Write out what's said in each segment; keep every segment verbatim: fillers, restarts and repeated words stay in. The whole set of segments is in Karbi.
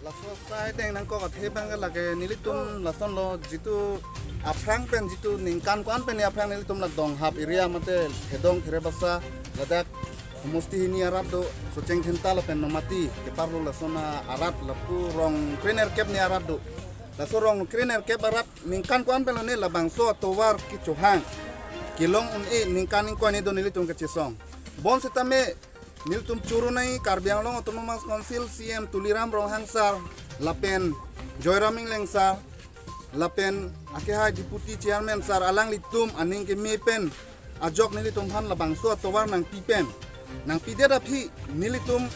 Laso asai deng nangkok athe abang lake nelitum lasonlo, jitu aphrang pen, jitu ningkan ko-an pen aphrang nelitum la Donghap area mate Thedong Therebasa ladak homosti hini arat do, Socheng Dhenta lapen Nomati keparlo lason arat lapu rong krenerkep ni arat do. Laso rong krenerkep arat ningkan ko-an pen lone labangso atovar kechohang kelong un-e ningkan ingkoi ni do nelitum kachesong. Bonsitame nelitum choro nai Karbi Anglong Autonomous Council C M Tuliram Ronghang sir lapen Joyram Engleng sir lapen akehai Deputy Chairman sir alanglitum aning keme pen ajok nelitum aphan labangso atovar nangpi pen, nangpidet aphi nelitum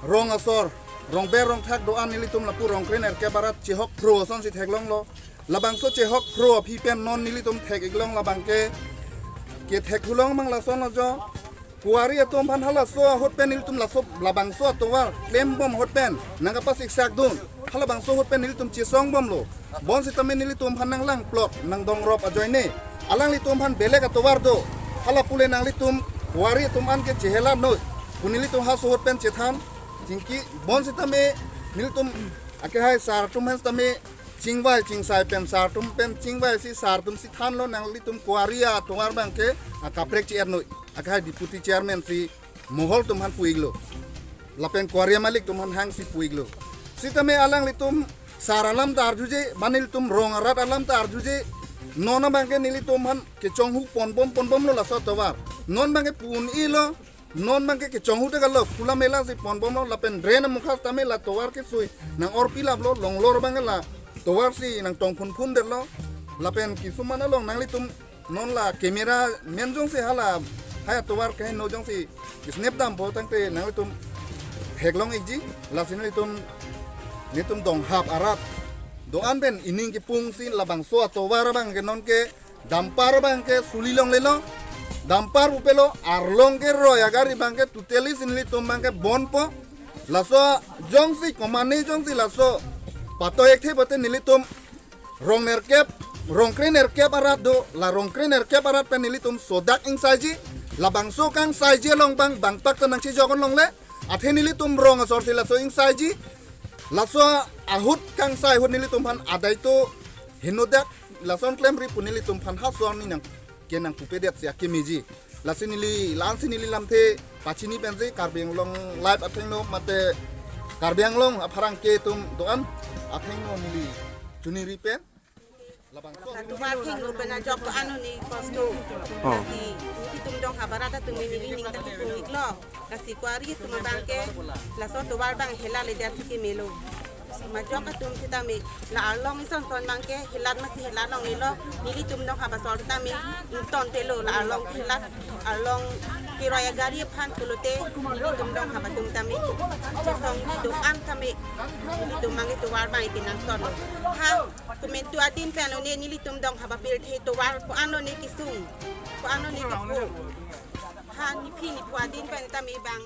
rong asor, rongber rongthak do-an nelitum lapu rong krenerkep arat chehok phro asonsi theklonglo. Labangso chehok phro aphi pen non nelitum thek-iklong labang ke, kethek hulong mang lason ajo. Kuari atum aphan halaso ahut pen nelitum laso labangso atovar klembom ahut pen nangkapasiksak dun. Halabangso ahut pen nelitum chesongbomlo. Bonsitame nelitum aphan nanglang plot nangdongrop ajoine alanglitum aphan belek atovar do. Hala pule nanglitum kuari atum an ke chehelat noi pu nelitum halaso ahut pen chethan. Chingki bonsitame nelitum akehai sir atum aphan sitame chingvai chingsai pen sir atum pen chingvaisi sir atumsi thanlo nanglitum kuari atovar abang ke akaprek chi-er noi. Akehai Deputy Chairman si Mohol atum aphan pu-iklo. Lapen kuari amalik atum aphan hangsi pu-iklo. Sitame alanglitum sir alam ta arjuje, ba nelitum rong arat alam ta arjuje. Non abang ke nelitum aphan kechonghu ponbom ponbomlo laso atovar. Non abang ke pu un-elo, non abang ke kechonghu te galo, khula mela si ponbomlo, lapen drain amukha tame la tovar kesui nang-orpi laplo, longlor abang ke la tovar si nangtong phunphundetlo, lapen kisumana along nanglitum non la camera men jongsi hala hai atovar kaheno jongsi snap dampo tangte nanglitum theklong-ikji, lasi nelitum, nelitum Donghap arat do-an pen ining kipungsi labangso atovar abang ke non ke dumper abang ke suli longlelo. Dumper upelo arlong keroi agari abang ke totally si nelitum abang ke bonpo. Laso jongsi komane jongsi laso pato-ik the pote nelitum rong nerkep, rong krenerkep arat do, la rong krenerkep arat pen nelitum sodak ingsaiji, labangso kangsaiji along abang bangtak ta nangchejokon longle, athe nelitum rong asor si laso ingsaiji, laso ahut kangsai ahut nelitum aphan adai to henodak, lason klemri pu nelitum aphan halaso arni nang kenang pupedet si akemiji. Lasi neli, la-ansi neli lamthe pachini pensi Karbi Anglong Live athengno mate Karbi Anglong apharangke atum do-an athengno neli chuniri pen labangso atovar thengno pen ajok ko-an hini kosto. Oh. Lasi nelitum Donghap arat atum neli ning ta kipung-iklo. Lasi kuari atum abang ke laso tovar abang helale dia si kemelo. Majok atum sitame la arlong ison son abang ke helat masi helat longlelo, nelitum Donghap asor sitame ingtontelo, la arlong helat, arlong keroi agari aphan pulote nelitum Donghap atum tame chesongji do-an tame nelitum abang ke tovar abang iti nangtonlo. Ha, komantu adin pen lone nelitum Donghap apirthe tovar ko-an lone kesung, ko-an lone kepu. Ha, nephi nephu adin pen tame abang